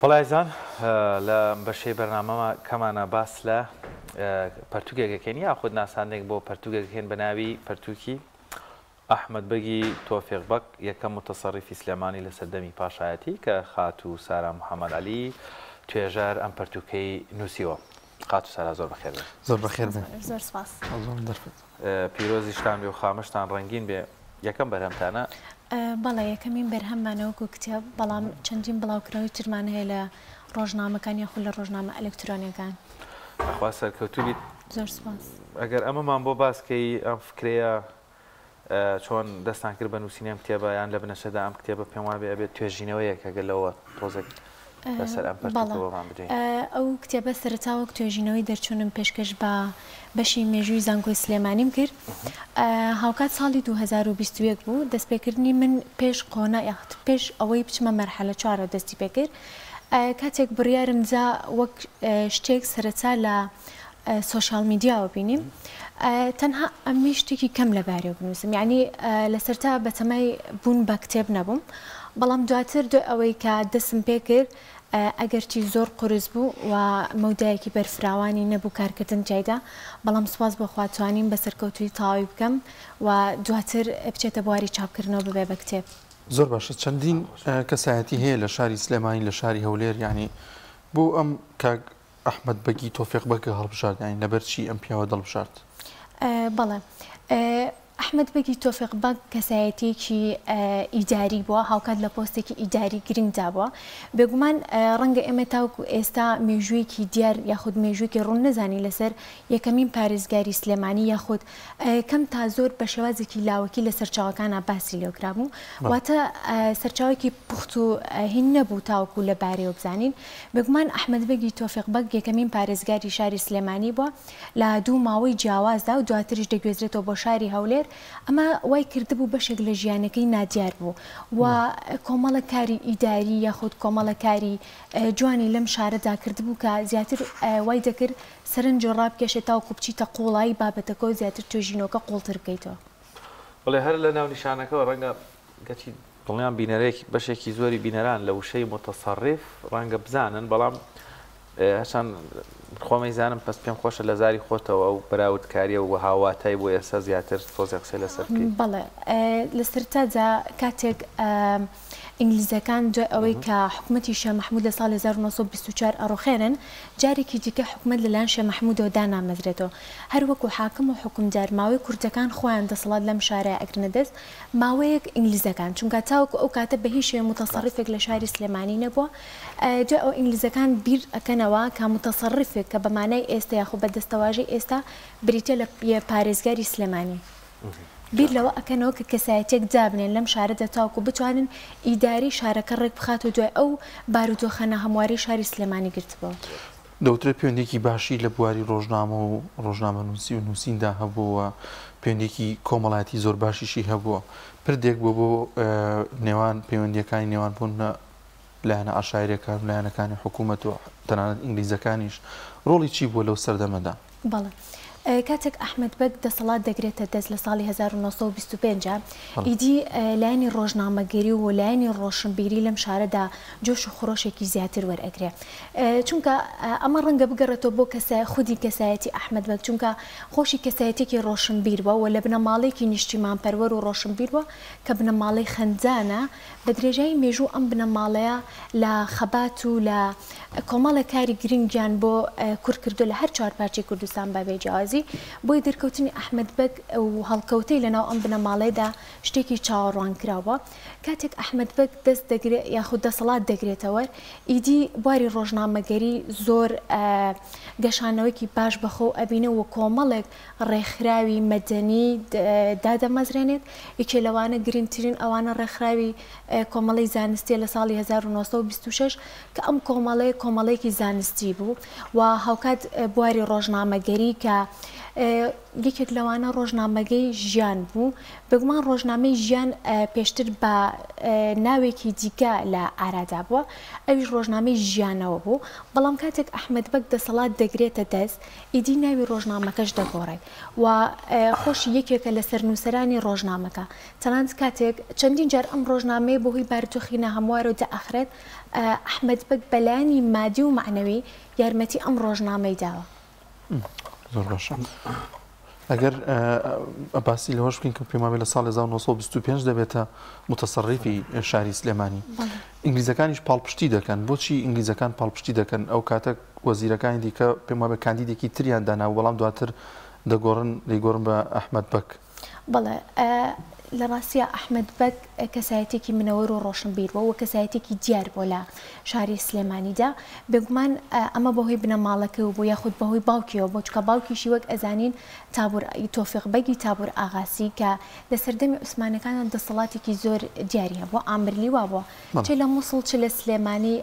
بەڵێ ئازیزان لە بەشەی بەرنامەمە کەمانە باس لە پەرتوکێک ئەکەین یاخود ناساندنێک بۆ پەرتوکێک ئەکەین بە ناوی پەرتوکی ئەحمەد بەگی تۆفیق بەگ یەکەم متەسەڕیفی سلێمانی لە سەردەمی پاشایەتی کە خاتوو سارا محەمەد عەلی توێژەر ئەم پەرتوکەی نووسیوە. خاتوو سارا زۆر بەخێر بێن. زۆر بەخێر بێن. زۆر سپاس. زۆر دەرفەت. پیرۆزیشتان بێ و خامەشتان ڕەنگین بێ. یەکەم بەرهەمتانە؟ بەڵێ یەکەمین بەرهەممانە وەکو کتێب، بەڵام چەندین بڵاوکراوەی ترمان هەیە لە ڕۆژنامەکان یاخود لە ڕۆژنامە ئەلکترۆنیەکان. یاخوا سەرکەوتوو بیت. زۆر سوپاس. ئەگەر ئەمەمان بۆ باس کەی ئەم فکرەیە چۆن دەستان کرد بە نووسینی ئەم کتێبە یان لە بنەچەدا ئەم کتێبە پێم وابێ ئەبێت توێژینەوەیەک ئەگەر لەوە تۆزێک لەسەر ئەم پەرتوکە بۆمان بدوێی. ئەو کتێبە سەرەتا وەک توێژینەوەی دەرچوونم پێشکەش بە بەشی مێژووی زانکۆی سلێمانیم کرد. هاوکات ساڵی 2021 بوو دەستپێکردنی من پێش قۆنا یاخود پێش ئەوەی بچمە مەرحەلە چوارەوە دەستی پێکرد. کاتێک بڕیارم دا وەک شتێک سەرەتا لە سۆشیال میدیاوە بینیم تەنها ئەمی شتێکی کەم لەبارەیەوە بنووسم یعنی لەسەرتا بەتەمای بوون بە کتێب نەبووم بەڵام دواتر دوای ئەوەی کە دەسم پێ کرد ئەگەرچی زۆر قورس بوو و مەودایەکی بەرفراوانی نەبوو کارکردن تیایدا بەڵام سوپاس بۆ خوا توانیم بە سەرکەوتوویی تەواوی بکەم و دواتر بچێتە بواری چاپکردنەوە ببێ بە کتێب. زۆر باشە چەندین کەسایەتی هەیە لە شاری سلێمانی لە شاری هەولێر یعنی بۆ ئەم کاک ئەحمەد بەگی تۆفیق بەگە هەڵبژارد یانی لەبەر چی ئەم پیاوە دەڵبژارد؟ بەڵێ ئەحمەد بەگی تۆفیق بەگ کەسایەتیەکی ئیداری بووە هاوکات لە پۆستێکی ئیداری گرنگدا بووە بێگومان ڕەنگە ئێمە تاوکو ئێستا مێژوویەکی دیار یاخود مێژوویەکی ڕوون نەزانین لەسەر یەکەمین پارێزگاری سلێمانی یاخود کەم تا زۆر بە شێوازێکی لاوەکی لە سەرچاوەکانا باسی لێکرابوو واتە سەرچاوێکی پوخت و هین نەبوو تاوەکو لە بارەیەوە بزانین بێگومان ئەحمەد بەگی تۆفیق بەگ یەکەمین پارێزگاری شاری سلێمانی بووە لە دوو ماوەی جیاوازدا و دواتریش دەگوێزرێتەوە بۆ شاری هەولێر، ئەمە وای کردبوو بەشێک لە ژیانەکەی نادیار بوو و کۆمەڵێک کاری ئیداری یاخود کۆمەڵێک کاری جوانی لەم شارەدا کردبوو کە زیاتر وای دەکرد سەرنجی ڕابکێشێت تاوەکو بچیتە قووڵایی بابەتەکە و زیاتر توێژینەوەکە قووڵتر بکەیتەوە. بەڵێ هەر لە ناونیشانەکەوە ڕەنگە گەرچی دڵنیام بینەرێک بەشێکی زۆری بینەران لە وشەی متەسەڕیف ڕەنگە بزانن بەڵام هەرچەند خۆم ئەیزانم پەس پێم خۆشە لە زاری خۆتەوە ئەو بەراوردکاریە و هاوواتای بۆ ئێستا زیاتر تۆزێ قسەی لەسەر بکەی. بەڵێ لە سەرەتادا کاتێک ئینگلیزەکان دوای ئەوەی کە حکومەتی شا مەحمود لە ساڵی 1924 ئەڕوخێنن جارێکی دیکە حکومەت لەلایەن شێ مەحمودەوە دانامەزرێتەوە هەر وەکو حاکم و حوکمدار ماوەی کوردەکان خۆیان دەسەڵات لەم شارە ئەگرنە دەست ماوەیەک ئینگلیزەکان چونکە تاوەکو ئەو کاتە بە هیچ شێوەیە موتەسەڕیفێک لە شاری سلێمانی نەبووە دوای ئەوە ئینگلیزەکان بیر ئەکەنەوە کە موتەسەڕیفێک کە بە مانای ئێستا یاخۆ بە دەستەواژەی ئێستا بریتیە لە پارێزگاری سلێمانی بیر لەوە ئەکەنەوە کە کەسایەتیەک دابنێن لەم شارەدا تاوەکو بتوانن ئیدارەی شارەکە ڕێک بخات و دوای ئەو بارودۆخە ناهەموارەی شاری سلێمانی گرتبۆوە. دەوترێت پەیوەندییەکی باشی لە بواری ڕۆژنامە و ڕۆژنامەنووسی و نووسیندا هەبووە و پەیوەندییەکی کۆمەڵایەتی زۆر باشیشی هەبووە. پردێک بووە بۆ نێوان پەیوەندییەکانی نێوان بۆ نموونە لایەنە عەشایرییەکان و لایەنەکانی حکوومەت و تەنانەت ئینگلیزەکانیش ڕۆڵی چی بووە لەو سەردەمەدا؟ بەڵێ. کاتێک ئەحمەد بەگ دەسەڵات دەگرێتە دەست لە ساڵی 1925 ئیدی لایەنی ڕۆژنامەگەری و لایەنی ڕۆشنبیری لەم شارەدا جۆش و خرۆشێکی زیاتر وەرئەگرێ چونکە ئەمە ڕەنگە بگەڕێتەوە بۆ کەسە خودی کەسایەتی ئەحمەد بەگ چونکە خۆشی کەسایەتێکی ڕۆشنبیر بووە و لە بنەماڵەیەکی نیشتیمانپەروەر و ڕۆشنبیر بووە کە بنەماڵەی خەندانە بە درێژایی مێژوو ئەم بنەماڵەیە لە خەبات و لە کۆمەڵێک کاری گرنگیان بۆ کورد کردووە لە هەر چوارپارچەی کوردستان بە بێ جیاوازی، بۆیە دەرکەوتنی ئەحمەد بەگ و هەڵکەوتەی لەناو ئەم بنەماڵەیەدا شتێکی چاوەڕوانکراو بووە. کاتێک ئەحمەد بەگ دەست دەگرێ یاخود دەسەڵات دەگرێتەوەر ئیدی بواری ڕۆژنامەگەری زۆر گەشانەوەیەکی باش بەخۆو ئەبینێ و کۆمەڵێک ڕێکخراوی مەدەنی دادەمەزرێنێت، یەکێ لەوانە گرنگترین ئەوانە ڕێکخراوی کۆمەڵەی زانستیە لە ساڵی 1926 کە ئەم کۆمەڵەیە کۆمەڵەیەکی زانستی بوو و هاوکات بواری ڕۆژنامەگەری کە یەکێک لەوانە ڕۆژنامەگەی ژیان بوو، بێگومان ڕۆژنامەی ژیان پێشتر بە ناوێکی دیکە لە ئارادا بووە، ئەویش ڕۆژنامەی ژیانەوە بوو، بەڵام کاتێک ئەحمەد بەگ دەسەڵات دەگرێتە دەست، ئیدی ناوی ڕۆژنامەکەش دەگۆڕێت و خۆشی یەکێکە لە سەرنووسەرانی ڕۆژنامەکە. تەنانەت کاتێک چەندین جار ئەم ڕۆژنامەیە بەهۆی بارودۆخی ناهەموارەوە دائەخرێت، ئەحمەد بەگ بە لایەنی مادی و مەعنەوی یارمەتی ئەم ڕۆژنامەی داوە. زۆر باشە. ئەگەر باسی لەوەش بکەین کە پێم وابێ لە ساڵی 1925 دەبێتە متەسەڕیفی شاری سلێمانی. ئینگلیزەکانیش پاڵپشتی دەکەن. بۆچی ئینگلیزەکان پاڵپشتی دەکەن؟ ئەو کاتە وەزیرەکانی دیکە پێم وابێ کاندیدێکی تریان دانابوو، بەڵام دواتر دەگۆڕن دەیگۆڕن بە ئەحمەد بەگ. بەڵێ لە ڕاستیا ئەحمەد بەگ کەسایەتێکی منەوەر و ڕۆشنبیر بووە و کەسایەتێکی دیار بووە لە شاری سلێمانیدا، بێگومان ئەمە بەهۆی بنەماڵەکەیەوە بوو یاخود بەهۆی باوکیەوە بوو، چونکە باوکیشی وەک ئەزانین تابور تۆفیق بەگی تابور ئاغاسی کە لە سەردەمی عوسمانەکاندا دەسەڵاتێکی زۆر دیاری هەبووە، ئامر لیوا بووە چ لە موسڵ چ لە سلێمانی،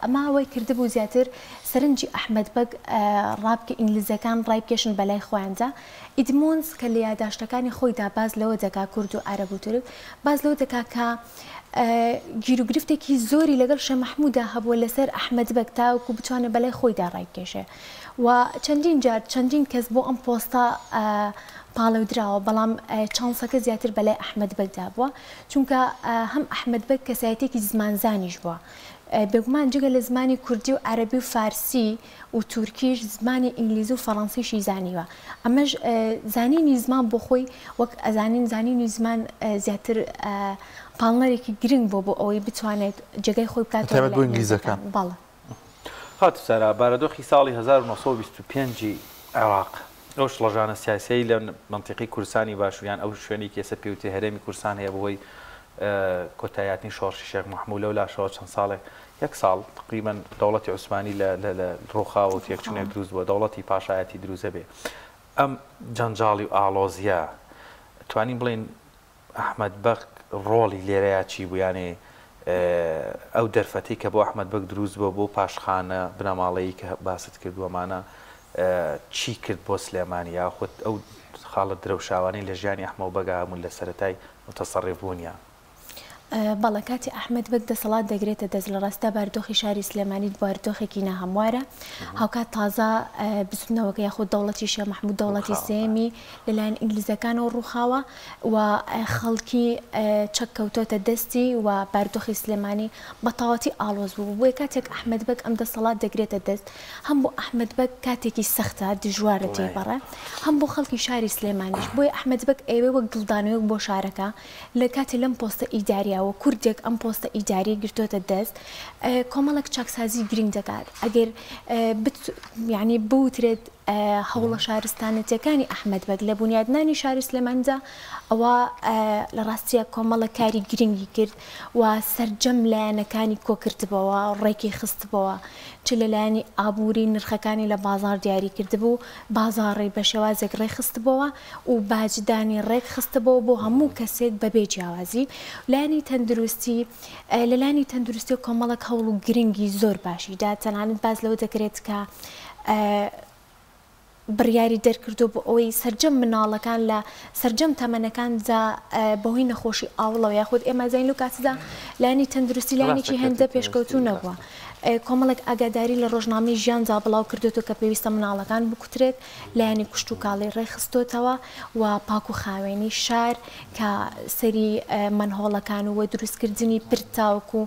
ئەمە وای کردبوو زیاتر سەرنجی ئەحمەد بەگ ڕابکە ئینگلیزەکان ڕایبکێشن بەلای خۆیاندا. ئیدمۆندز کە لە یاداشتەکانی خۆیدا باس لەوە دەکا کورد و عەرەب و تورک، باس لەوە دەکا کە گیروگرفتێکی زۆری لەگەڵ شێ مەحموودا هەبووە لەسەر ئەحمەد بەگ تاوەکو بتوانێت بەلای خۆیدا ڕایبکێشێ و چەندین جار چەندین کەس بۆ ئەم پۆستە پاڵێودراوە بەڵام چانسەکە زیاتر بەلای ئەحمەد بەگدا بووە چونکە هەم ئەحمەد بەگ کەسایەتێکی زمانزانیش بووە بێگومان جگە لە زمانی کوردی و عەرەبی و فارسی و تورکیش زمانی ئینگلیزی و فەڕەنسیشی زانیوە ئەمەش زانینی زمان بۆ خۆی وەک ئەزانین زانینی زمان زیاتر پاڵنەرێکی گرنگ بۆ بۆ ئەوەی بتوانێت جێگای خۆی بکاتەوە تایبەت بۆ ئینگلیزەکان. بەڵێ. خاتوو سارا، بارودۆخی ساڵی 1925 ی عێراق، ئەو شڵەژانە سیاسیەی لە مەنتیقەی کوردستانی باشوور یان ئەو شوێنەی کە ئێستا پێوترێ هەرێمی کوردستان هەیە بەهۆی کۆتاییهاتنی شۆڕشی شێخ مەحموو لەو لاشەوە چەند ساڵێک یەک ساڵ تقریبەن دەوڵەتی عوسمانی لە لە لە ڕووخاوە و تێکچوونێک دروست بووە دەوڵەتی پاشایەتی دروست ئەبێ ئەم جەنجاڵی و ئاڵۆزیە توانین بڵێین ئەحمەد بەگ ڕۆڵی لێرەیا چی بوو یانێ ئەو دەرفەتەی کە بۆ ئەحمەد بەگ دروست بووە بۆ پاشخانە بنەماڵەیی کە باست کرد وەمانە چی کرد بۆ سلێمانی یاخود ئەو خاڵە درەوشاوانەی لە ژیانی ئەحمەو بەگا هەبوون لە سەرەتای متەسەڕیف بوونیا. بەڵێ کاتێ ئەحمەد بەگ دەسەڵات دەگرێتە دەست لە ڕاستدا بارودۆخی شاری سلێمانی بارودۆخێکی ناهەموارە هاوکات تازە بزوتنەوەکە یاخود دەوڵەتی شێخ مەحمود دەوڵەتی سێیەمی لەلایەن ئینگلیزەکانەوە ڕووخاوە و خەڵکی چەک کەوتۆتە دەستی و بارودۆخی سلێمانی بە تەواوەتی ئاڵۆز بوو بۆیە کاتێک ئەحمەد بەگ ئەم دەسەڵات دەگرێتە دەست هەم بۆ ئەحمەد بەگ کاتێکی سەختە دژوارە تێیپەڕێ هەم بۆ خەڵکی شاری سلێمانیش بۆیە ئەحمەد بەگ ئەیەوێ وەک دڵدانەوەیەک بۆ شارەکە لە کاتێ لەم پۆستە ئیداریە و کوردێک ئەم پۆستە ئیداریەی گرتۆتە دەست کۆمەڵێک چاکسازی گرنگ دەکات ئەگەر یعنی بوترێت هەوڵە شارستانەتیەکانی ئەحمەد بەگ لە بونیادنانی شاری سلێمانیدا ئەوە لە ڕاستیە کۆمەڵە کاری گرنگی کرد و سەرجەم لایەنەکانی کۆکردبەوە ڕێکی خستبەوە چ لە لایەنی ئابووری نرخەکانی لە بازاڕ دیاری کردبوو بازاڕی بە شێوازێک ڕێکخستبەوە و باجدانی ڕێک خستبەوە بۆ هەموو کەسێک بەبێ جیاوازی لایەنی تەندروستی لە لایەنی تەندروستی کۆمەڵێک هەوڵ و گرنگی زۆر باشی دا تەنانەت باس لەوە دەکرێت کە بڕیاری دەرکردووە بۆ ئەوەی سەرجەم مناڵەکان لە سەرجەم تەمەنەکاندا بەهۆی نەخۆشی ئاوڵەوە یاخود ئێمە زانین لەو کاتەدا لایەنی تەندروستی لایەنێکی هێندە پێشکەوتوو نەبووە کۆمەڵێک ئاگاداری لە ڕۆژنامەی ژیاندا بڵاو کردوێتەوە کە پێویستە مناڵەکان بکوترێت لایەنی کشتوکاڵی ڕێکخستۆتەوە و پاک و خاوێنی شار کە سەری مەنهۆڵەکان و دروستکردنی پرد تاوەکو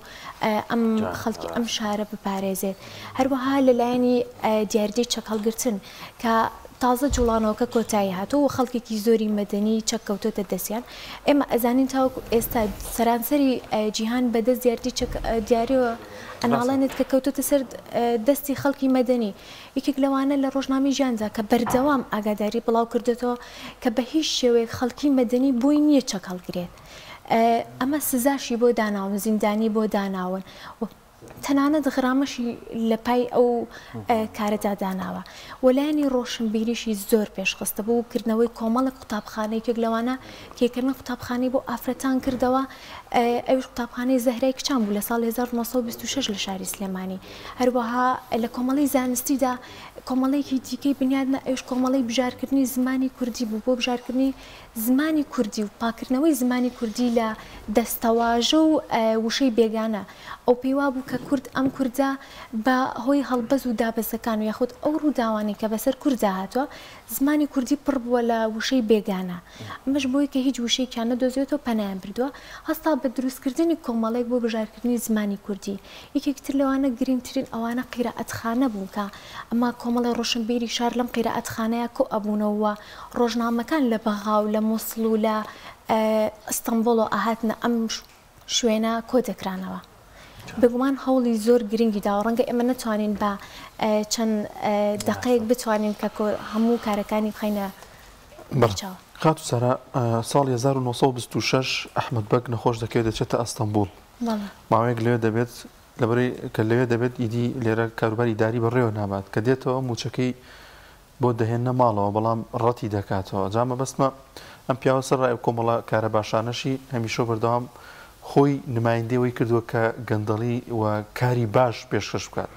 ئەم خەڵکی ئەم شارە بپارێزێت. هەروەها لە لایەنی دیاردەی چەک هەڵگرتن کە تازە جوڵانەوەکە کۆتایی هاتووە و خەڵکێکی زۆری مەدەنی چەک کەوتۆتە دەستیان ئێمە ئەزانین تاوەکو ئێستا سەرانسەری جیهان بەدەست دیاردەی چەک دیارەوە ئەناڵێنێت کە کەوتۆتە سەر دەستی خەڵکی مەدەنی یەکێک لەوانە لە ڕۆژنامەی ژیاندا کە بەردەوام ئاگاداری بڵاو کردێتەوە کە بە هیچ شێوەیەک خەڵکی مەدەنی بۆی نییە چەک هەڵگرێت ئەمە سزاشی بۆ داناون زیندانی بۆ داناون. تەنانەت غرامەشی لە پای ئەو کارەدا داناوە و لایەنی ڕۆشنبیریشی زۆر پێشخستبوو و کردنەوەی کۆمەڵێک قوتابخانە یەکێک لەوانە کە یەکەمین قوتابخانەی بۆ ئافرەتان کردەوە ئەویش قوتابخانەی زەهرای کچان بوو لە ساڵی 1926 لە شاری سلێمانی هەروەها لە کۆمەڵی زانستیدا کۆمەڵێکی دیکەی بنیادنا ئەویش کۆمەڵی بژارکردنی زمانی کوردی بوو بۆ بژارکردنی زمانی کوردی و پاککردنەوەی زمانی کوردی لە دەستەواژە و وشەی بێگانە. ئەو پێی وابوو کە کورد ئەم کوردە بە هۆی هەڵبەز و دابەزەکان و یاخود ئەو ڕووداوانەی کە بەسەر کورددا هاتووە زمانی کوردی پڕ بووە لە وشەی بێگانە. ئەمەش بۆی کە هیچ وشەیەکیان نەدۆزیوەتەوە پەنایان بردووە. هەستا بە دروستکردنی کۆمەڵێک بۆ بژارکردنی زمانی کوردی. یەکێکی تر لەوانە گرینگترین ئەوانە قیرائەتخانە بوو کە ئەمە کۆمەڵێ ڕۆشنبیری شار لەم قیرائەتخانەیە کۆ ئەبوونەوە و ڕۆژنامەکان لە بەغا و لە موسڵ و لە ئەستەنبوڵەوە ئەهاتنە ئەم شوێنە کۆ دەکرانەوە. بێگومان هەوڵی زۆر گرنگی داوە، ڕەنگە ئێمە نەتوانین بە چەند دەقەیەک بتوانین کە هەموو کارەکانی بخەینە بەرچاو. خاتوو سارا، ساڵی 1926 ئەحمەد بەگ نەخۆش دەکەوێت دەچێتە ئەستەنبوڵ. ماوەیەک لەوێ دەبێت، لەبەرەی کە لەوێ دەبێت ئیدی لێرە کاروباری ئیداری بەڕێوە نابات، کە دێتەوە مووچەکەی بۆ دەهێننە ماڵەوە بەڵام ڕەتی دەکاتەوە جا مەبەستمە ئەم پیاوە سەرڕای ئەو کۆمەڵە کارە باشانەشی هەمیشە و بەردەوام خۆی نمایندەی ئەوەی کردووە کە گەندەڵی و کاری باش پێشکەش بکات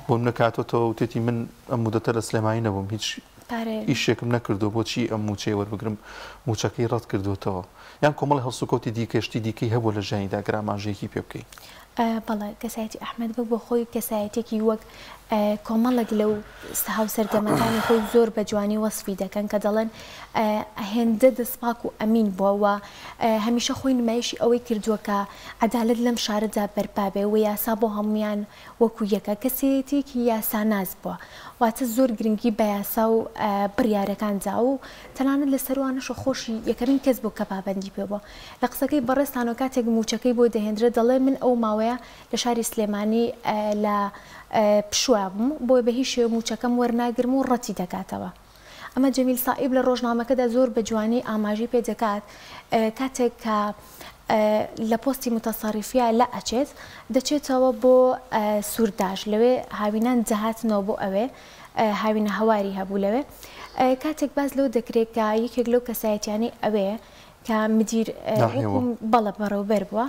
بۆ منە کاتۆتەوە وتێتی من ئەم مودەتە لە سلێمانی نەبووم هیچ ئیشێکم نەکردووە بۆچی ئەم موچەیە وەربگرم موچەکەی ڕەت کردووەتەوە یان کۆمەڵی هەڵسوکەوتی دیکە شتی دیکەی هەبووە لە ژیانیدا گەر ئاماژەیەکی پێ بکەی. بەڵێ کەسایەتی ئەحمەد بەگ بۆ خۆی کەسایەتیەکی وەک کۆمەڵێک لەو هاوسەردەمەکانی خۆی زۆر بە جوانی وەسفی دەکەن کە دەڵێن هێندە دەستپاک و ئەمین بووە و هەمیشە خۆی نمایشی ئەوەی کردووە کە عەدالەت لەم شارەدا بەرپا بێ و یاسا بۆ هەموویان وەکو یەکە کەسێتیەکی یاساناس بووە واتە زۆر گرنگی بە یاسا و بڕیارەکان دا و تەنانەت لە سەروانەشە خۆشی یەکەمین کەس بوو کە پابەندی پێ بووە لە قسەکەی بەڕێزتانەوە کاتێک مووچەکەی بۆ دەهێندرێت دەڵێ من ئەو ماوەیە لە شاری سلێمانی لە پشووە بووم بۆیە بە هیچ شێوە مووچەکەم وەرناگرم و ڕەتی دەکاتەوە. ئەمە جەمیل سائیب لە ڕۆژنامەکەدا زۆر بە جوانی ئاماژەی پێ دەکات کاتێک کە لە پۆستی موتەسەڕیفیا لە ئەچێت دەچێتەوە بۆ سورداش لەوێ هاوینان دەهاتنەوە بۆ ئەوێ هاوینە هەواری هەبوو لەوێ کاتێک باس لەوە دەکرێت کە یەکێک لەو کەسایەتیانەی ئەوێ کە مدیر بەڵێ بەڕێوبەر بووە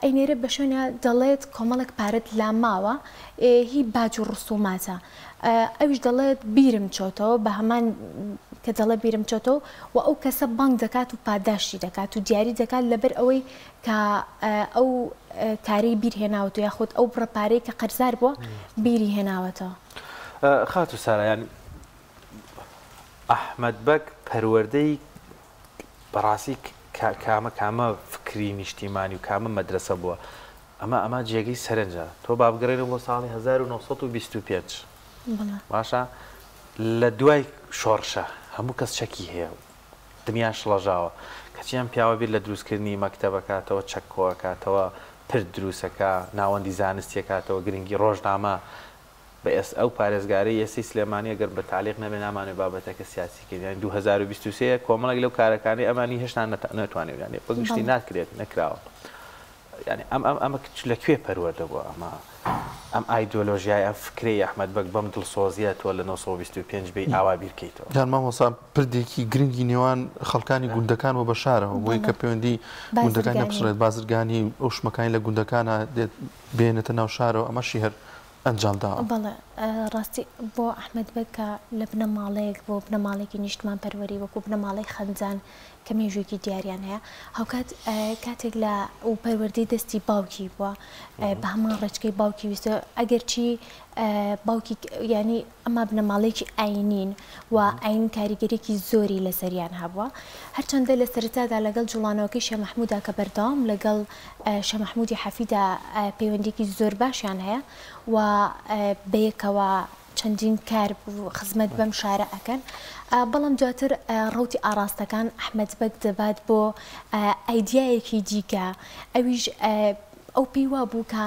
ئەینێرێ بە شوێنە دەڵێت کۆمەڵێک پارەت لا ماوە هی باج و ڕسوماتە ئەویش دەڵێت بیرم چۆتەوە بە هەمان کە دەڵێ بیرم چۆتەوە و ئەو کەسە بانگ دەکات و پاداشتی دەکات و دیاری دەکات لەبەر ئەوەی کە ئەو کارەی بیر هێناوەتەوە یاخود ئەو بڕە پارەی کە قەرزار بووە بیری هێناوەتەوە. خاتوو سارا یانی ئەحمەد بەگ پەروەردەی بەڕاستی کامە کامە فکری نیشتیمانی و کامە مەدرەسە بووە ئەمە ئەمە جێگەی سەرنجە تۆ با بگەڕێنەوە بۆ ساڵی 1925 باشە لە دوای شۆڕشە هەموو کەس چەکی هەیە دنیا شڵەژاوە کەچی ئەم پیاوە بیر لە دروستکردنی مەکتەبەکاتەوە چەک کۆکاتەوە پرد دروستەکە ناوەندی زانستیەکاتەوە گرنگی ڕۆژنامە بە ئێست ئەو پارێزگارەی ئێستەی سلێمانی ئەگەر بە تەعلیق نەبێ نامانەوێ بابەتەکە سیاسی کەین یانی 2023 کۆمەڵێک لەو کارەکانەی ئەمانی هێشتا نەتوانیون یانی بە گشتی ناکرێت نەکراوە یانی ئەم ئەم ئەمە لە کوێ پەروەردە بووە ئەمە ئەم ئایدۆلۆژیای ئەم فکرەی ئەحمەد بەگ بەم دڵسۆزیە تۆ لە 925 بێی ئاوا بیرکەیتەوە. یان مامۆستا پردێکی گرنگی نێوان خەڵکانی گوندەکان و بە شارەوە بۆی کە پەیوەندی گوندەکان نەپچڕێت بازرگانی ئەو شمەکانی لە گوندەکانە دێت بێنێتە ناو شارەوە ئەمەشی هەر ئەنجام داوە. بەڵێ ڕاستی بۆ ئەحمەد بەگ کە لە بنەماڵەیەک بووە، بنەماڵەیەکی نیشتمانپەروەری وەکوو بنەماڵەی خەنجان کە مێژوویەکی دیاریان هەیە، هاوکات کاتێک لە و پەروەردەی دەستی باوکی بووە بە هەمان ڕێچکەی باوکی ویستوە ئەگەرچی باوکی یانی ئەما بنەماڵەیەکی ئاینین و ئاین کاریگەریەکی زۆری لەسەریان هەبووە هەرچەندە لە سەرەتادا لەگەڵ جوڵانەوەکەی شێ مەحمودا کە بەردەوام لەگەڵ شێ مەحمودی حەفیدا پەیوەندیەکی زۆر باشیان هەیە و بەیەکەوە چەندین کار خزمەت بەم شارە ئەکەن بەڵام دواتر ڕەوتی ئاڕاستەکان ئەحمەد بەگ دەبات بۆ ئایدیایەکی دیکە ئەویش ئەو پێی وابوو کە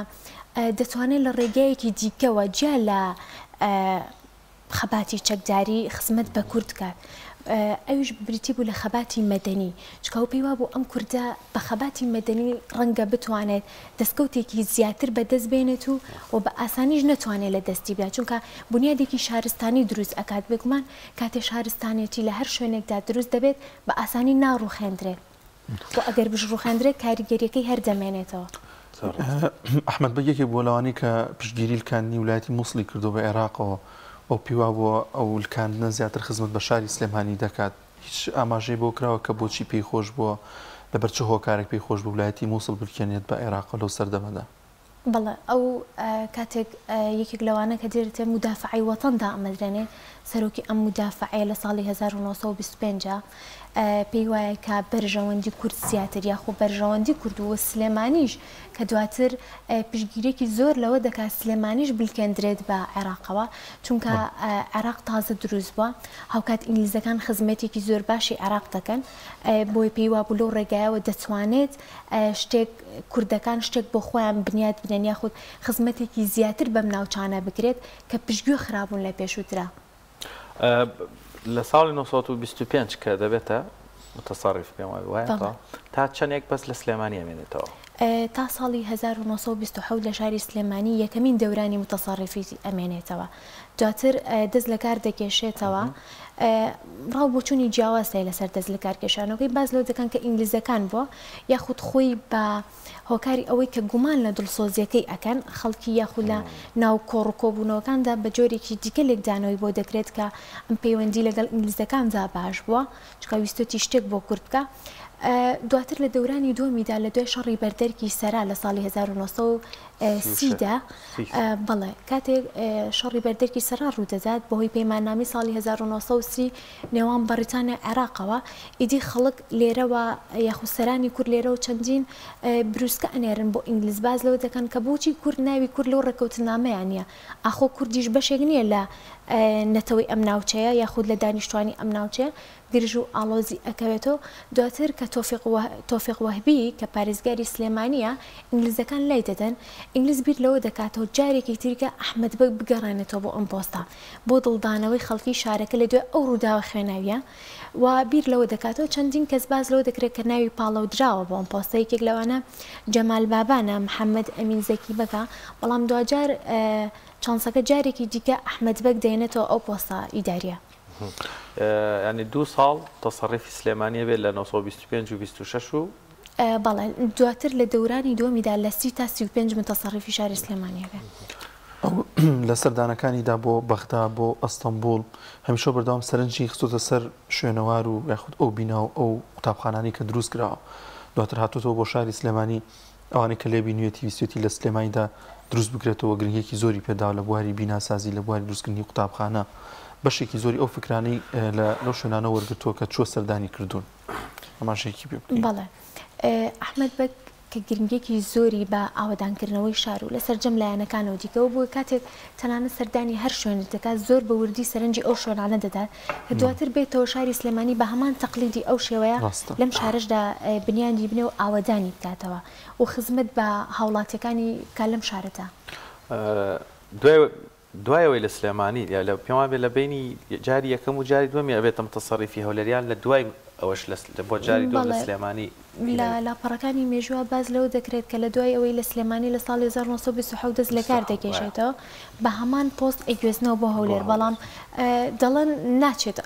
دەتوانێت لە ڕێگایەکی دیکەوە جیا لە خەباتی چەکداری خزمەت بە کورد کات. ئەویش بریتی بوو لە خەباتی مەدەنی، چونکە ئەو پێی وابوو ئەم کوردە بە خەباتی مەدەنی ڕەنگە بتوانێت دەستکەوتێکی زیاتر بەدەست بێنێت و و بە ئاسانیش نەتوانێت لە دەستی بدات، چونکە بونیادێکی شارستانی دروست ئەکات، بێگومان کاتێ شارستانێتی لە هەر شوێنێکدا دروست دەبێت بە ئاسانی ناڕوخێندرێت و ئەگەر بشڕوخێندرێت کاریگەریەکەی هەر دەمێنێتەوە. ئەحمەد بەگ یەکێک بووە لەوانەی کە پشتگیری لکاندنی ولایەتی موسڵی کردووە بە عێراقەوە و پێی وابووە ئەو لکاندنە زیاتر خزمەت بە شاری سلێمانی دەکات. هیچ ئاماژەی بۆ کراوە کە بۆچی پێی خۆش بووە، لەبەر چ هۆکارێک پێی خۆش بوو ولایەتی موسڵ بلکێنێت بە عێراقەوە لەو سەردەمەدا؟ بەڵێ ئەو کاتێک یەکێک لەوانە کە دێتە مودافەعەی وەتەن دامەزرێنێ، سەرۆکی ئەم مودافەعەیە لە ساڵی 1925 پێی وایە کە بەرژەوەندی کورد زیاتر یاخۆ بەرژەوەندی کورد و سلێمانیش کە دواتر پشتگیریەکی زۆر لەوە دەکات سلێمانیش بلکێندرێت بە عێراقەوە چونکە عێراق تازە دروست بووە هاوکات ئینگلیزەکان خزمەتێکی زۆر باشی عێراق دەکەن بۆی پێی وابوو لەو ڕێگایەوە دەتوانێت شتێک کوردەکان شتێک بۆ خۆیان بنیات بنێن یاخود خزمەتێکی زیاتر بەم ناوچانە بکرێت کە پشتگوێ خرابوون لە پێشووترا. لە ساڵی 925 کە دەبێتە متەسەڕیف پێم وایە وایە بەڵێ. تا چەندێک بەس لە سلێمانی ئەمێنێتەوە؟ تا ساڵی 1927 لە شاری سلێمانی یەکەمین دەورانی متەسەڕیفی ئەمێنێتەوە دواتر دەست لەکار دەکێشێتەوە ڕاو بۆچوونی جیاواز هەیە لەسەر دەست لەکارکێشانەوەکەی باس لەوە دەکەن کە ئینگلیزەکان بووە یاخود خۆی بە هۆکاری ئەوەی کە گومان لە دڵسۆزیەکەی ئەکەن خەڵکی یاخود لە ناو کۆڕ و کۆبوونەوەکاندا بە جۆرێکی دیکە لێکدانەوەی بۆ دەکرێت کە ئەم پەیوەندی لەگەڵ ئینگلیزەکاندا باش بووە چونکە ویستویەتی شتێک بۆ کورد بکا دواتر لە دەورانی دووەمیدا لە دوای شەڕی بەردەرکی سەرا لە ساڵی 1930 دا بەڵێ کاتێک شەڕی بەردەرکی سەرا ڕوودەدات بەهۆی پەیماننامەی ساڵی 1930 نێوان بەڕیتانیا عێراقەوە ئیدی خەڵک لێرەوە یاخود سەرانی کورد لێرەوە چەندین بروسکە ئەنێرن بۆ ئینگلیز باس لەوە دەکەن کە بۆچی کورد ناوی کورد لەو ڕێککەوتنامەیان نییە ئاخۆ کوردیش بەشێک نییە لە نەتەوەی ئەم ناوچەیە یاخود لە دانیشتوانی ئەم ناوچەیە گرژ و ئاڵۆزی ئەکەوێتەوە، دواتر کە تۆفیق تۆفیق وەهبی کە پارێزگاری سلێمانییە ئینگلیزەکان لای دەدەن، ئینگلیز بیر لەوە دەکاتەوە جارێکی تریکە ئەحمەد بەگ بگەڕێنێتەوە بۆ ئەم پۆستە بۆ دڵدانەوەی خەڵکی شارەکە لە دوای ئەو ڕووداوە خوێناوییە و بیر لەوە دەکاتەوە چەندین کەس باس لەوە دەکرێت کە ناوی پاڵەودراوە بۆ ئەم پۆستە یەکێک لەوانە جەمال بابانە، محەمەد ئەمین زەکی بەگە، بەڵام دواجار چانسەکە جارێکی دیکە ئەحمەد بەگ دەیەنێتەوە ئەو پۆستە ئیدارییە. یانی دوو ساڵ تەسەڕیفی سلێمانی ئەبێت لە 925 و 26 و. بەڵێ دواتر لە دەورانی دووەمیدا لە 30 تا 35 متەسەڕیفی شاری سلێمانی ئەبێ. ئەو لە سەردانەکانیدا بۆ بەغدا، بۆ ئەستەنبوڵ هەمیشە بەردەوام سەرنجی خستۆتە سەر شوێنەوار و یاخود ئەو بینا و ئەو قوتابخانانەی کە دروست کراوە. دواتر هاتۆتەوە بۆ شاری سلێمانی ئەوانەی کە لێ بینویەتی ویستویەتی لە سلێمانیدا دروست بکرێتەوە گرنگیەکی زۆری پێداوە لە بواری بیناسازی لە بواری دروستکردنی قوتابخانە بەشێکی زۆری ئەو فکرانەی لە لەو شوێنانە وەرگرتووە کە چووە سەردانی کردوون ئاماژەیەکی پێ بکەین. بەڵێ ئەحمەد بەگ کە گرنگیەکی زۆری بە ئاوەدانکردنەوەی شار و لە سەرجەم لایەنەکانەوە دیکەوە بووە کاتێک تەنانەت سەردانی هەر شوێنێک دەکات زۆر بە وردی سەرنجی ئەو شوێنانە دەدات کە دواتر بێتەوە شاری سلێمانی بە هەمان تەقلیدی ئەو شێوەیە لەم شارەشدا بنیادی بنێ و ئاوەدانی بکاتەوە و خزمەت بە هاوڵاتیەکانی بکات لەم شارەدا. دوای دوای ئەوەی لە سلێمانی یا لە پێم وابێ لە بەینی جاری یەکەم و جاری دووەمی ئەبێتە متەسەڕیفی هەولێریان لە دوای ئەوەش لە بۆ جاری دووەم لە بەڵێ سلێمانی لە هینەوی. لاپەڕەکانی مێژووە باس لەوە دەکرێت کە لە دوای ئەوەی لە سلێمانی لە ساڵی 1927 دەست لە کار 27 وایە. دەکێشێتەوە بە هەمان پۆست ئەیگوێزنەوە بۆ بۆ هەولێر هەولێر. بەڵام دەڵێن ناچێت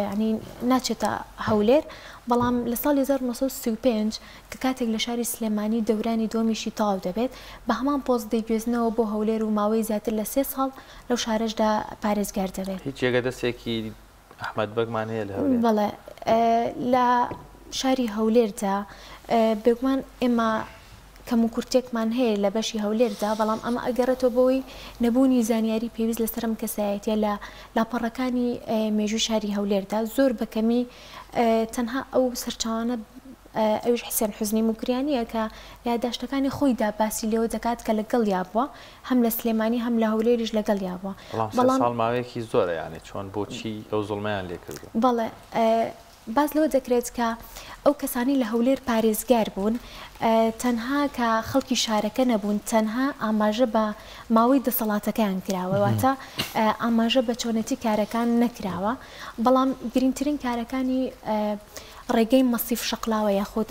یانی ناچێتە هەولێر بەڵام لە ساڵی 1935 کە کاتێک لە شاری سلێمانی دەورانی دووەمیشی تەواو دەبێت بە هەمان پۆست دەیگوێزنەوە بۆ هەولێر و ماوەی زیاتر لە سێ ساڵ لەو شارەشدا پارێزگار دەبێت. هیچ جێگە دەستێکی ئەحمەد بەگمان هەیە لە هەولێر؟ بەڵێ لە شاری هەولێردا بێگومان ئێمە کەموکورتێکمان هەیە لە بەشی هەولێردا، بەڵام ئەمە ئەگەڕێتەوە بۆی نەبوونی زانیاری پێویست لەسەر ئەم کەسایەتیە لە لاپەڕەکانی مێژووی شاری هەولێردا زۆر بە کەمی تەنها ئەو سەرچاوانە ئەویش حسێن حوزنی موکریانییە کە لە یادداشتەکانی خۆیدا باسی لێوە دەکات کە لەگەڵیا بووە، هەم لە سلێمانی هەم لە هەولێریش لەگەڵیا بووە. بەڵام سێ بەڵام ساڵ ماوەیەکی زۆرە یانی چۆن بۆچی ئەو زوڵمەیان لێ کردوون؟ بەڵێ. باس لەوە دەکرێت کە ئەو کەسانەی لە هەولێر پارێزگار بوون تەنها کە خەڵکی شارەکە نەبوون تەنها ئاماژە بە ماوەی دەسەڵاتەکەیان کراوە واتە ئاماژە بە چۆنێتی کارەکان نەکراوە بەڵام گرنگترین کارەکانی ڕێگەی مەسیف شەقلاوە یاخود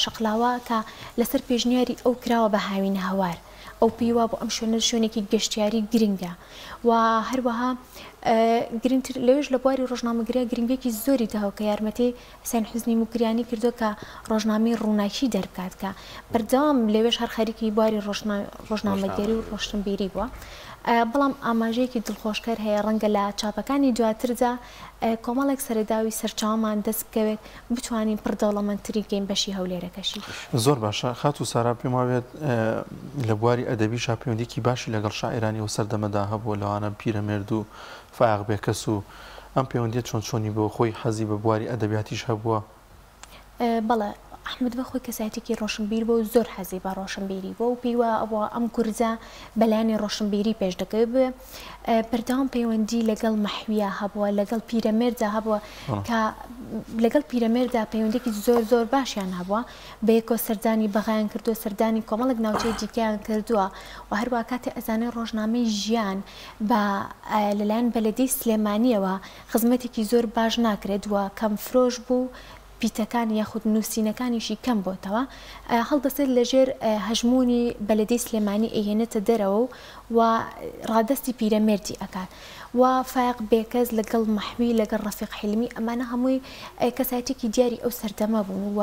شەقلاوە کە لەسەر پێشنیاری ئەو کراوە بە هاوینە هەوار ئەو پێی وابوو ئەم شوێنە شوێنێکی گەشتیاری گرنگە و هەروەها گرنگتر لەوێش لە بواری ڕۆژنامەگەرییا گرنگیەکی زۆری داوە کە یارمەتی حسێن حوزنی موکریانی کردووە کە ڕۆژنامەی ڕووناکی دەربکات کە بەردەوام لەوێش هەر خەریکی بواری ڕۆژنامەگەری و ڕۆشنبیری بووە. بەڵام ئاماژەیەکی دڵخۆشکەر هەیە ڕەنگە لە چاپەکانی دواتردا کۆمەڵێک سەرەداوی سەرچاوەمان دەست بکەوێت بتوانین پڕ دەوڵەمەندتری بکەین بەشی هەولێرەکەشی. زۆر باشە خاتوو سارا پێم وابێت لە بواری ئەدەبیشا پەیوەندیەکی باشی لەگەڵ شاعیرانی ئەو سەردەمەدا هەبووە لەوانە پیرەمێرد و فایەق بێکەس و ئەم پەیوەندیە چۆن چۆنی بووە خۆی حەزی بە بواری ئەدەبیاتیش هەبووە؟ بەڵێ ئەحمەد بە خۆی کەسایەتێکی ڕۆشنبیر بووە و زۆر حەزی بە ڕۆشنبیری بووە و پێی وابووە ئەم کوردە بە لایەنی ڕۆشنبیری پێش دەکەوێت بۆیە بەردەوام پەیوەندی لەگەڵ مەحویا هەبووە لەگەڵ پیرەمێردا هەبووە کە لەگەڵ پیرەمێردا پەیوەندێکی زۆر زۆر باشیان هەبووە بەیەکەوە سەردانی بەغایان کردووە سەردانی کۆمەڵێک ناوچەی دیکەیان کردووە و هەروە کاتێ ئەزانێ ڕۆژنامەی ژیان بە لەلایەن بەلەدیەی سلێمانیەوە خزمەتێکی زۆر باش ناکرێت و کەم فرۆش بوو پیتەکان یاخود نووسینەکانیشی کەم بۆتەوە هەڵدەسێت لەژێر هەژموونی بەلەدیەی سلێمانی ئەیهێنێتە دەرەوە و ڕادەستی پیرەمێردی ئەکات و فایەق بێکەس لەگەڵ مەحوی لەگەڵ ڕەفیق حیلمی ئەمانە هەمووی کەسایەتێکی دیاری ئەو سەردەمە بوون و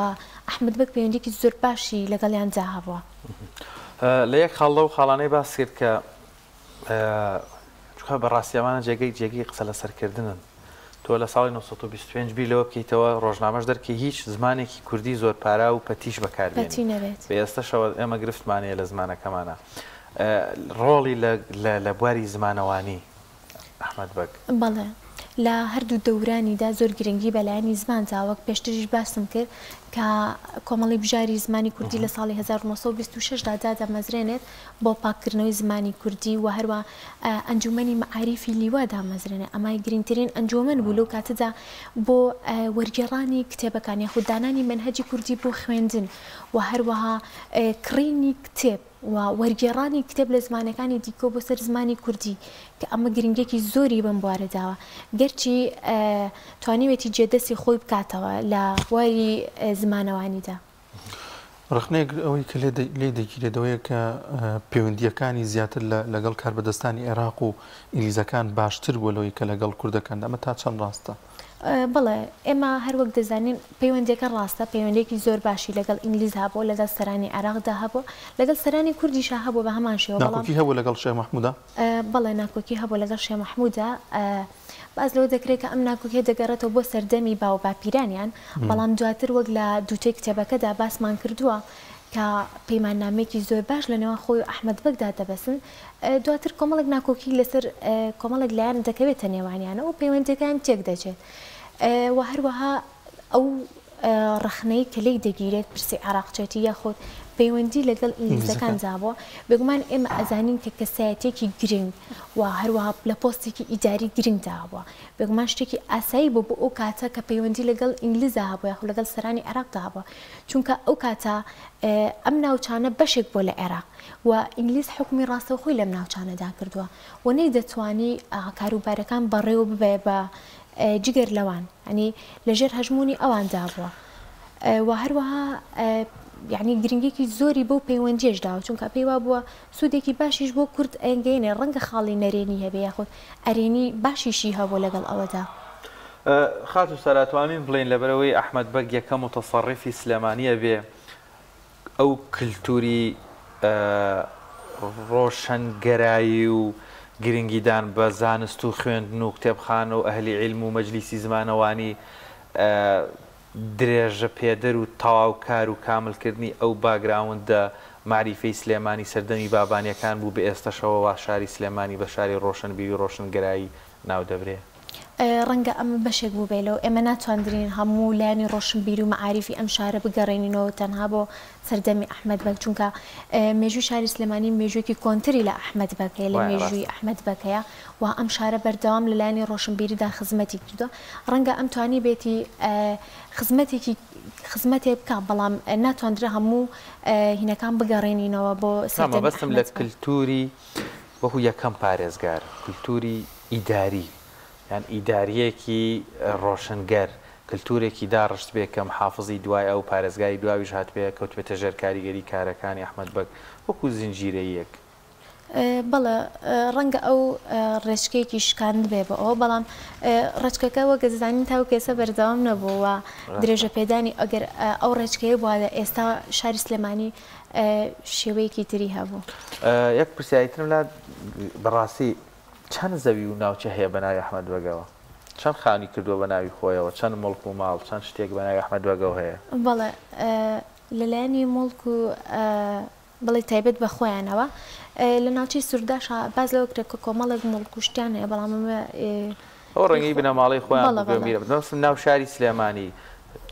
ئەحمەد بەگ پەیوەندیەکی زۆر باشی لەگەڵیاندا هەبووە. لە یەک خاڵ لەو خاڵانەی باس کرد کە چونکە بەڕاستی ئەمانە جێگەی جێگەی قسە لەسەرکردنن تۆ لە ساڵی 925 بیر لەوە بکەیتەوە ڕۆژنامەش دەرکەی هیچ زمانێکی کوردی زۆر پارا و پەتیش بەکاربێنی پەتی نەبێت. بە ئێستەشەوە ئێمە گرفتمان هەیە لە زمانەکەمانا ڕۆڵی لە لە لە بواری زمانەوانی ئەحمەد بەگ. بەڵێ لە هەردوو دەورانیدا زۆر گرنگی بە لایەنی زمان دا وەک پێشتریش باسم کرد کە کۆمەڵی بژاری زمانی کوردی لە ساڵی 1926 دا دادەمەزرێنێت بۆ پاککردنەوەی زمانی کوردی و هەروا ئەنجومەنی مەعاریفی لیوا دامەزرێنێ ئەمە گرنگترین ئەنجومەن بوو لەو کاتەدا بۆ وەرگێڕانی کتێبەکان یاخود دانانی مەنهەجی کوردی بۆ خوێندن و هەروەها کڕینی کتێب و وەرگێڕانی کتێب لە زمانەکانی دیکە بۆ سەر زمانی کوردی کە ئەمە گرنگێکی زۆری بەم بوارە داوە گەرچی توانیوێتی جێدەستی خۆی بکاتەوە لە بواری زمانەوانیدا. ڕەخنەیەک ئەوەی کە لێی دەگیرێت ئەوەیە کە پەیوەندییەکانی زیاتر لەگەڵ کاربەدەستانی عێراق و ئینگلیزەکان باشتر بووە لەوەی کە لەگەڵ کوردەکاندا، ئەمە تا چەند ڕاستە؟ بەڵێ، ئێمە هەر وەک دەزانین پەیوەندییەکە ڕاستە، پەیوەندییەکی زۆر باشی لەگەڵ ئینگلیز هەبووە، لەگەڵ سەرانی عێراقدا هەبووە، لەگەڵ سەرانی کوردیشا هەبووە بە هەمان شێوە، بەڵام. ناکۆکی هەبووە لەگەڵ شێخ مەحموودا؟ بەڵێ، ناکۆکی هەبووە لەگەڵ شێخ مەحموودا. باس لەوە دەکرێت کە ئەم ناکۆکیە دەگەڕێتەوە بۆ سەردەمی باوباپیرانیان، بەڵام دواتر وەک لە دووتێی کتێبەکەدا باسمان کردووە کە پەیماننامەیەکی زۆر باش لە نێوان خۆی و ئەحمەد بەگدا دەبەستن، دواتر کۆمەڵێک ناکۆکی لەسەر کۆمەڵێک لایەن دەکەوێتە نێوانیانەوە و پەیوەندییەکان تێکدەچێت و هەروەها ئەو ڕەخنەی کە لێی دەگیرێت پرسی عێراقچێتی یاخود پەیوەندی لەگەڵ ئینگلیزەکاندا بووە، بێگومان ئێمە ئەزانین کە کەسایەتیەکی گرنگ و هەروەها لە پۆستێکی ئیداری گرنگدا هەبووە، بێگومان شتێکی ئاسایی بوو بۆ ئەو کاتە کە پەیوەندی لەگەڵ ئینگلیزدا هەبووە یاخود لەگەڵ سەرانی عێراقدا هەبووە، چونکە ئەو کاتە ئەم ناوچانە بەشێک بووە لە عێراق و ئینگلیز حوکمی ڕاستەوخۆی لەم ناوچانەدا کردووە و نەیدەتوانی کاروبارەکان بەڕێوە ببەێ بە جگەر لەوان یانی لەژێر هەژموونی ئەواندا بووە و هەروەها یعنی گرنگێکی زۆری بەو پەیوەندیش داوە چونکە پێی وابووە سوودێکی باشیش بۆ کورد ئەنگەینێ ڕەنگە خاڵی نەرێنی هەبێ یاخود ئەرێنی باشیشی هەبوو لەگەڵ ئەوەدا. خاتوو سارا توانین بڵێین لەبەرئەوەی ئەحمەد بەگ یەکەم موتەسەڕیفی سلێمانی ئەبێ ئەو کلتوری ڕۆشەنگەرایی و گرنگیدان بە زانست و خوێندن و کتێبخانە و ئەهلی عیلم و مەجلیسی زمانەوانی درێژە پێدەر و تەواوکار و کاملکردنی ئەو باگراوندە مەعریفەی سلێمانی سەردەمی بابانیەکان بوو بە ئێستەشەوە وا شاری سلێمانی بە شاری ڕۆشنبیری و ڕۆشنگەرایی ناو دەبرێ. ڕەنگە ئەمە بەشێک بووبێ لەو، ئێمە ناتواندرین هەموو لایەنی ڕۆشنبیری و مەعاریفی ئەم شارە بگەڕێنینەوە تەنها بۆ سەردەمی ئەحمەد بەگ، چونکە مێژووی شاری سلێمانی مێژوویەکی کۆنتری لە ئەحمەد بەگ هەیە، لە مێژووی ئەحمەد بەگ هەیە و ئەم شارە بەردەوام لە لایەنی ڕۆشنبیریدا خزمەتی کردووە، ڕەنگە ئەم توانیبێتی خزمەتێکی خزمەتێ بکا، بەڵام ناتواندرێ هەموو هینەکان بگەڕێنینەوە بۆ سەردەمی مەبەستم لە کلتوری وەکو یەکەم پارێزگار، کلتوری ئیداری یان ئیدارییەکی ڕۆشنگەر، کلتورێکی داڕشتبێ کە محافزی دوای ئەو، پارێزگاری دواویش هاتبێ، کەوتبێتە ژێر کاریگەری کارەکانی ئەحمەد بەگ، وەکو زنجیرەییەک. بەڵێ، ڕەنگە ئەو ڕێچکەیەکی شکاندبێ بۆ ئەوە، بەڵام ڕێچکەکە وەک دەزانین تاوەکو ئێستا بەردەوام نەبوو و درێژەپێدانی ئەگەر ئەو ڕێچکەیە بوایە ئێستا شاری سلێمانی شێوەیەکی تری هەبوو. یەک پرسیاری ترم لا بەڕاستی چەند زەوی و ناوچە هەیە بە ناوی ئەحمەد بەگەوە؟ چەند خانی کردووە بە ناوی خۆیەوە؟ چەند موڵک و ماڵ، چەند شتێک بە ناوی ئەحمەد بەگەوە هەیە؟ بەڵێ لەلایەنی موڵک و بڵێ تایبەت بە خۆیانەوە لە ناوچەی سورداشا باس لەوە کرا کە کۆمەڵێک موڵک و شتیان هەیە بەڵام ئەمە ئەو ڕەنگی بنەماڵەی خۆیان بەڵێ بوو بەڵێ. بێ مەبەستم ناو شاری سلێمانی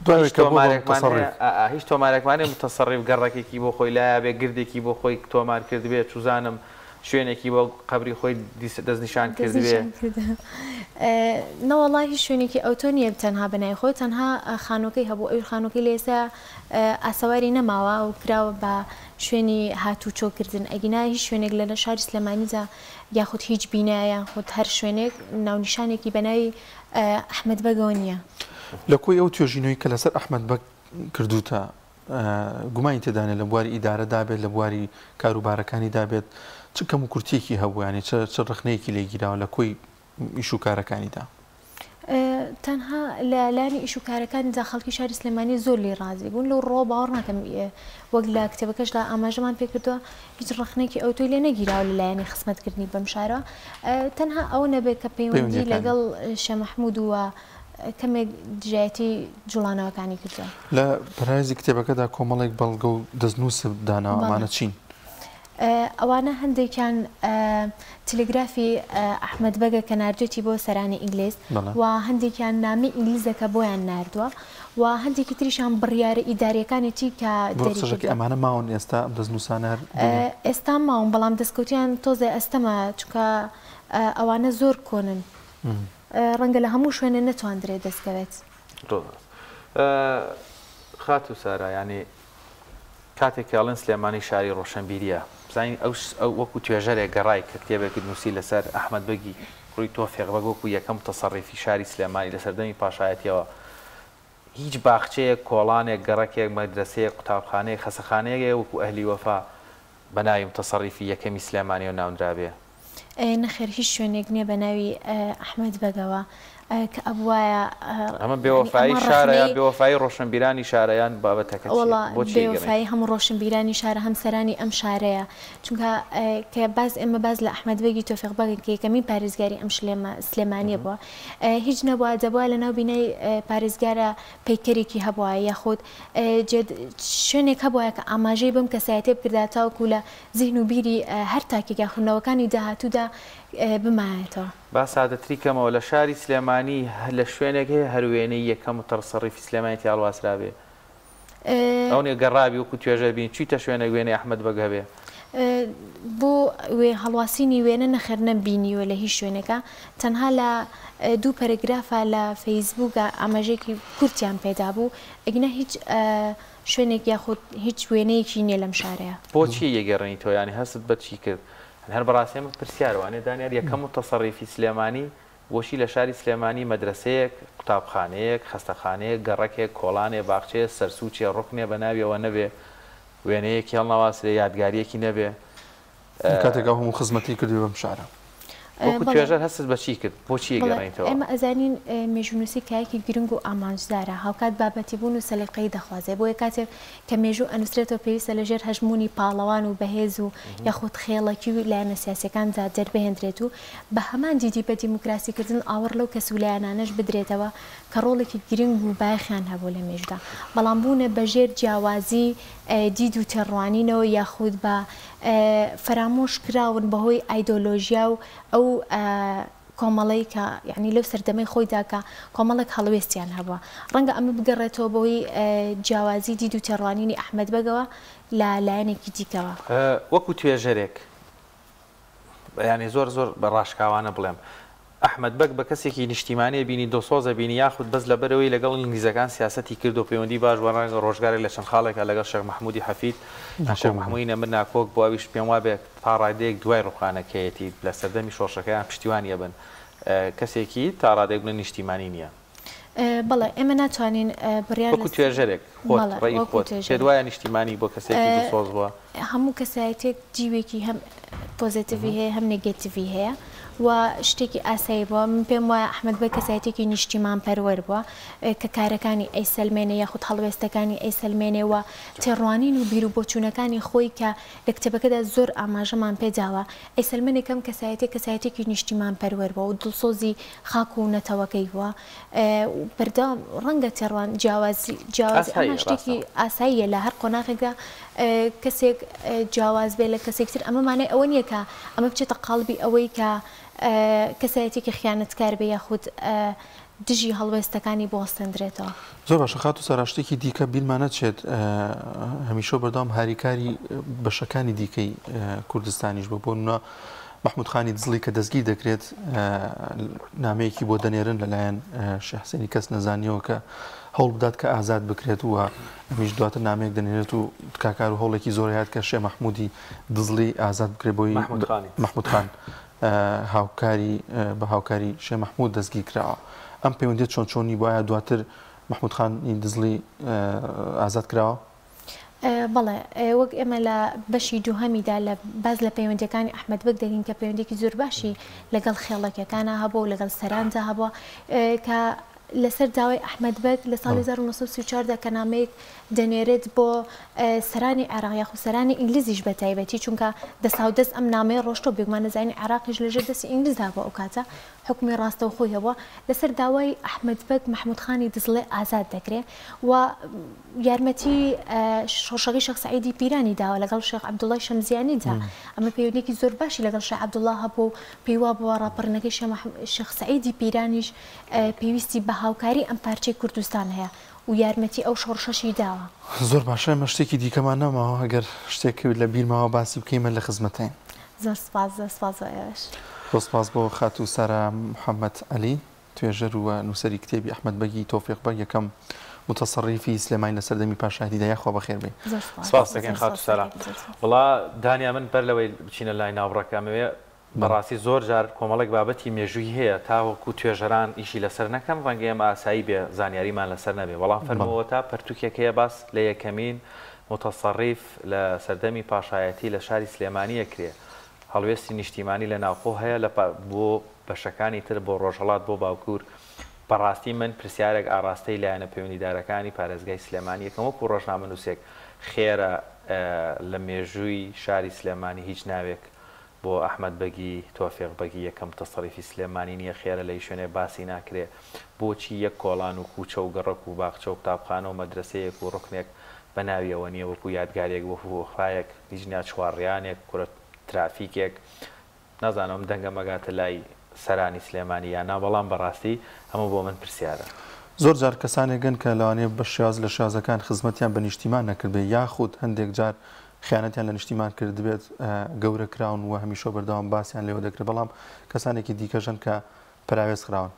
دوای هیچ کە بووە بە تۆمارێکمان متەسەڕیف. هەیە ئا ئا هیچ تۆمارێکمان هەیە متەسەڕیف گەڕەکێکی بۆ خۆی لایە بێ گردێکی بۆ خۆی تۆمار کردبێ چوزانم شوێنێکی بۆ قەبری خۆی دەستنیشان کردبێ. دەستنیشان کردە نەوەڵا هیچ شوێنێکی ئەوتۆ نییە تەنها بە ناوی خۆی تەنها خانووەکەی هەبوو ئەویش خانووەکەی لە ئێستا ئاسەواری نەماوە و کراوە بە شوێنی هاتووچۆ کردن ئەگینا هیچ شوێنێک لە شاری سلێمانیدا یاخود هیچ بینا یاخود هەر شوێنێک ناونیشانێکی بە ناوی ئەحمەد بەگەوە نییە. لە کۆی ئەو توێژینەوەی کە لەسەر ئەحمەد بەگ کردووتە گومانی تێدا نیە لە بواری ئیدارەدا بێت لە بواری کاروبارەکانیدا بێت چ کەموکورتییەکی هەبوو یانی چ ڕەخنەیەکی لێ گیراوە لە کۆی ئیش و کارەکانیدا؟ تەنها لە لایەنی ئیش و کارەکانیدا خەڵکی شاری سلێمانی زۆر لێی ڕازی بوون، لەو ڕووەوە باوەڕ ناکەم وەک لە کتێبەکەشدا ئاماژەمان پێکردووە هیچ ڕەخنەیەکی ئەوتۆی لێ نەگیراوە لە لایەنی خزمەتکردنی بەم شارەوە تەنها ئەوە نەبێت کە پەیوەندی لەگەڵ شێ مەحموود و کەمێک دژایەتی جوڵانەوەکانی کردووە. لە پەراوێزی کتێبەکەدا کۆمەڵێک بەڵگە و دەستنووست داناوە، ئەمانە چین؟ ئەوانە هەندێکیان تلگرافی ئەحمەد بەگە کە ناردوێتی بۆ سەرانی ئینگلیز و هەندێکیان نامەی ئینگلیزە کە بۆیان ناردووە و هەندێکی تریشان بڕیارە ئیداریەکانێتی کە دەریکردووە. ئەمانە ماون ئێستا ئەم دەستنووسانە هەر ئێستا ماون بەڵام دەستکەوتیان تۆزێ ئەستەمە چونکە ئەوانە زۆر کۆنن ڕەنگە لە هەموو شوێنێ نەتواندرێ دەستکەوێت. خاتوو سارا یانی کاتێک کە ئەڵێن سلێمانی شاری ڕۆشنبیریە بزانین ئەو ئەو وەکو توێژەرێک گەڕای کە کتێبێکت نووسی لەسەر ئەحمەد بەگی کوڕی تۆفیق بەگ وەکو یەکەم متەسەڕیفی شاری سلێمانی لە سەردەمی پاشایەتیەوە هیچ باخچەیەک کۆڵانێک گەڕەکێک مەدرەسەیەک قوتابخانەیەک خەسەخانەیەک هەیە وەکو ئەهلی وەفا بە ناوی متەسەڕیفی یەکەمی سلێمانیەوە ناونرابێ؟ نەخێر هیچ شوێنێک نیە بە ناوی ئەحمەد بەگەوە کە ئەبوایە ئەمە بێوەفایی شارە یان بێوەفایی ڕۆشنبیرانی شارە یان بابەتەکە چیە؟ وەڵا بۆچی ئەیگەڕێین؟ بێوەفایی هەموو ڕۆشنبیرانی شارە هەم سەرانی ئەم شارەیە چونکە کە باس ئێمە باس لە ئەحمەد بەگی تۆفیق بەگ کە یەکەمین پارێزگاری ئەم شلێمە سلێمانیە بووە هیچ نەبووە دەبوایە لەناو بینای پارێزگارە پەیکەرێکی هەبوایە یاخود شوێنێک هەبوایە کە ئاماژەی بەم کەسایەتیە بکردایە تاوەکو لە زیهن و بیری هەر تاکێک یاخود نەوەکانی داهاتوودا بمایەتەوە. با سادەتری کەمەوە، لە شاری سلێمانی لە شوێنێک هەیە هەر وێنەی یەکەم متەڕسەڕیفی سلێمانی تیا هەڵواسرابێ؟ ئەو نیە گەڕابی وەکو توێژەر بینی چویتە شوێنێک وێنەی ئەحمەد بەگ هەبێ؟ بۆ هەڵواسینی وێنە نەخێر نەمبینیوە لە هیچ شوێنێکا تەنها لە دوو پەرەگرافا لە فەیسبووکا ئاماژەیەکی کورتیان پێدابوو ئەگینا هیچ شوێنێک یاخود هیچ وێنەیەکی نیە لەم شارەیا. بۆچی یەگەڕێنیتەوە یانی هەستت بە چی کرد؟ هەر بەڕاستی ئەمە پرسیارە وانیە دانیار یەکەم موتەسەڕیفی سلێمانی بۆچی لە شاری سلێمانی مەدرەسەیەک، قوتابخانەیەک، خەستەخانەیەک، گەڕەکێک، کۆڵانێ، باخچەیە، سەرسوچێ، ڕوکنێ بە ناویەوە نەبێ، وێنەیەکی هەڵنەواسرێ، یادگارییەکی نەبێ؟ لە کاتێک ئەو هەموو خزمەتەی کردووە بەم شارە. وەکو توێژەر هەستت بە چی کرد؟ بۆچی ئەیگەڕێنیتەوە؟ ئێمە ئەزانین مێژوونووسی کایەکی گرنگ و ئامانجدارە، هاوکات بابەتیبوون و سەلیقەیی دەخوازێ، بۆیە کاتێک کە مێژوو ئەنووسرێتەوە پێویستە لە ژێر هەژموونی پاڵەوان و بەهێز و یاخود خێڵەکی و لایەنە سیاسیەکاندا دەربهێندرێت و بە هەمان دیدی بە دیموکراسیکردن ئاوڕ لەو کەس و لایەنانەش بدرێتەوە کە ڕۆڵێکی گرنگ و بایەخیان هەبوو لە مێژوودا بەڵام بوونە بە ژێر جیاوازی دید و تێڕوانینەوە یاخود بە فەرامۆش کراون بەهۆی ئایدۆلۆژیا و ئەو. کۆمەڵەی کە یانی لەو سەردەمەی خۆیدا کە کۆمەڵێک هەڵوێستیان هەبووە. ڕەنگە ئەمە بگەڕێتەوە بۆی جیاوازی دید و تێڕوانینی ئەحمەد بەگەوە لە لایەنێکی دیکەوە. وەکو توێژەرێک یانی زۆر زۆر بە ڕاشکاوانە بڵێم ئەحمەد بەگ بە کەسێکی نیشتیمانی ئەبینی دڵسۆز ئەبینی یاخود بەس لەبەرئەوەی لەگەڵ ئینگلیزەکان سیاسەتی کردو پەیوەندی باش بوە ڕەنگە ڕۆژگارێک لە چەند خاڵێکا لەگەڵ شێخ مەحمودی حەفید یان شێخ مەحمودی نەمر ناکۆک بوە ئەویش پێم وابێ تا ڕادەیەک دوای ڕوخانەکەیەتی لە سەردەمی شۆڕشەکەیان پشتیوانی ئەبن کەسێکی تا ڕادەیەک بڵێن نیشتیمانی نیە. بەڵێ ئێمە ناتوانین بڕیار وەکو توێژەرێک خۆت ڕێی خۆت پێت وایە نیشتیمانی بۆ کەسێکی دڵسۆز بووە؟ هەموو کەسایەتێک دیوێکی هەم پۆزەتیڤی هەیە هەم نێگەتیڤی هەیە و شتێکی ئاسایی بووە من پێم وایە ئەحمەد بەگ کەسایەتێکی نیشتیمان پەروەر بووە کە کارەکانی ئەیسەلمێنێ یاخود هەڵوێستەکانی ئەیسەلمێنێ و تێڕوانین و بیر و بۆچوونەکانی خۆی کە لە کتێبەکەدا زۆر ئاماژەمان پێداوە ئەیسەلمێنێ کەم کەسایەتێک کەسایەتێکی نیشتیمان پەروەر بووە و دڵسۆزی خاک و نەتەوەکەی بووە و بەردەوام ڕەنگە تێڕوان جیاوازی جیاوازی ئەمە شتێکی ئاساییە لە هەر قۆناغێکدا کەسێک جیاواز بێ لە کەسێک تر ئەمە مانای ئەوە نییە کە ئەمە بچێتە قاڵبی ئەوەی کە کەسایەتێکی خیانەتکار بێ یاخود دژی هەڵوێستەکانی بوەستێندرێتەوە. زۆر باشە خاتوو سارا شتێکی دیکە بیرمان نەچێت هەمیشە و بەردەوام هاریکاری بەشەکانی دیکەی کوردستانیش بوو بۆ نمونە مەحمود خانی دزڵی کە دەستگیر دەکرێت نامەیەکی بۆ دەنێرن لەلایەن شێخ حسێنی کەس نەزانیەوە کە هەوڵ بدات کە ئازاد بکرێت و ئەمیش دواتر نامەیەک دەنێرێت و تکاکار و هەوڵێکی زۆر هات کە شێ مەحمودی دزڵی ئازاد بکرێت بۆی مەحمود خان هاوکاری بە هاوکاری شێ مەحمود دەستگیر کراوە ئەم پەیوەندیە چۆن چۆنی بوایە دواتر مەحمود خانی دزڵی ئازاد کراوە؟ بەڵێ، وەک ئێمە لە بەشی دووهەمیدا لە باس لە پەیوەندیەکانی ئەحمەد بەگ دەکەین کە پەیوەندیەکی زۆر باشی لەگەڵ خێڵەکیەکانا هەبووە و لەگەڵ سەراندا هەبووە کە لەسەر داوای ئەحمەد بەگ لە ساڵی 1934 دا کە نامەیەک دەنێرێت بۆ سەرانی عێراق یاخود سەرانی ئینگلیزیش بە تایبەتی چونکە دەساودەست ئەم نامەیە ڕۆشتەوە بێگومان دەزانین عێراقیش لەژێر دەستی ئینگلیزدا بووە ئەو کاتە حوکمی ڕاستەوخۆی هەبووە، لەسەر داوای ئەحمەد بەگ مەحموود خانی دزڵێ ئازاد دەکرێ و یارمەتی شۆڕشەکەی شێخ سەعیدی پیرانی داوە لەگەڵ شێخ عەبدوڵای شەمزیانیدا. ئەمە پەیوەندییەکی زۆر باشی لەگەڵ شێخ عەبدوڵا هەبووە و پێی وابووە ڕاپەڕینەکەی شێخ سەعیدی پیرانیش پێویستی بە هاوکاری ئەم پارچەی کوردستان هەیە و یارمەتی ئەو شۆڕشەشی داوە. زۆر باشە ئێمە شتێکی دیکەمان نەماوە ئەگەر شتێک لە بیر ماوە باسی بکەین من لە خزمەتین. زۆر سپاس زۆر سپاس بۆ ئێوەش. زۆر سپاس بۆ خاتوو سارا محەمەد عەلی توێژەر و نووسەری کتێبی ئەحمەد بەگی تۆفیق بەگ یەکەم موتەسەڕیفی سلێمانی لە سەردەمی پاشایەتیدا یاخوا بەخێر بێی. زۆر سپاس سپاس زۆر دەکەین سپاس خاتوو سارا. دەکەین زۆر سپاس. وەڵا دانیا من بەر لەوەی بچینە لای ناوبڕەکە ئەمەوێ بەڕاستی زۆر جار کۆمەڵێک بابەتی مێژوویی هەیە تاوەکو توێژەران ئیشی لەسەر نەکەن ڕەنگە ئێمە ئاسایی بێ زانیاریمان لەسەر نەبێ بەڵام فەرموو ئەوەتا پەرتوکێک هەیە باس لە یەکەمین موتەسەڕیف لە سەردەمی پاشایەتی لە شاری سلێمانی ئەکرێ هەڵوێستی نیشتیمانی لە ناوخۆ هەیە لە بۆ بەشەکانی تر بۆ ڕۆژهەڵات بۆ باکوور بەڕاستی من پرسیارێک ئاڕاستەی لایەنە پەیوەندیدارەکانی پارێزگای سلێمانی ئەکەم وەکو ڕۆژنامەنووسێک خێرە لە مێژووی شاری سلێمانی هیچ ناوێک بۆ ئەحمەد بەگی تۆفیق بەگی یەکەم تەسەریفی سلێمانی نیە خێرە لە هیچ شوێنێک باسی ناکرێ بۆچی یەک کۆڵان و کوچە و گەڕەک و باخچە و قوتابخانە و مەدرەسەیەک و ڕوکنێک بە ناویەوە نیە وەکو یادگاریەک وەکو وەفایەک هیچ نا چوارڕیانێک کورە ترافیکێک نازانم ئەم دەنگەم ئەگاتە لای سەرانی سلێمانی یا نا بەڵام بەڕاستی ئەمە بۆ من پرسیارە. زۆر جار کەسانێک هەن کە لەوانەیە بە شێواز لە شێوازەکان خزمەتیان بە نیشتیمان نەکردبێ یاخود هەندێک جار خیانەتیان لە نیشتیمان کردبێت گەورە کراون و هەمیشە و بەردەوام باسیان لێوە دەکرێت بەڵام کەسانێکی دیکەش هەن کە پەراوێز خراون.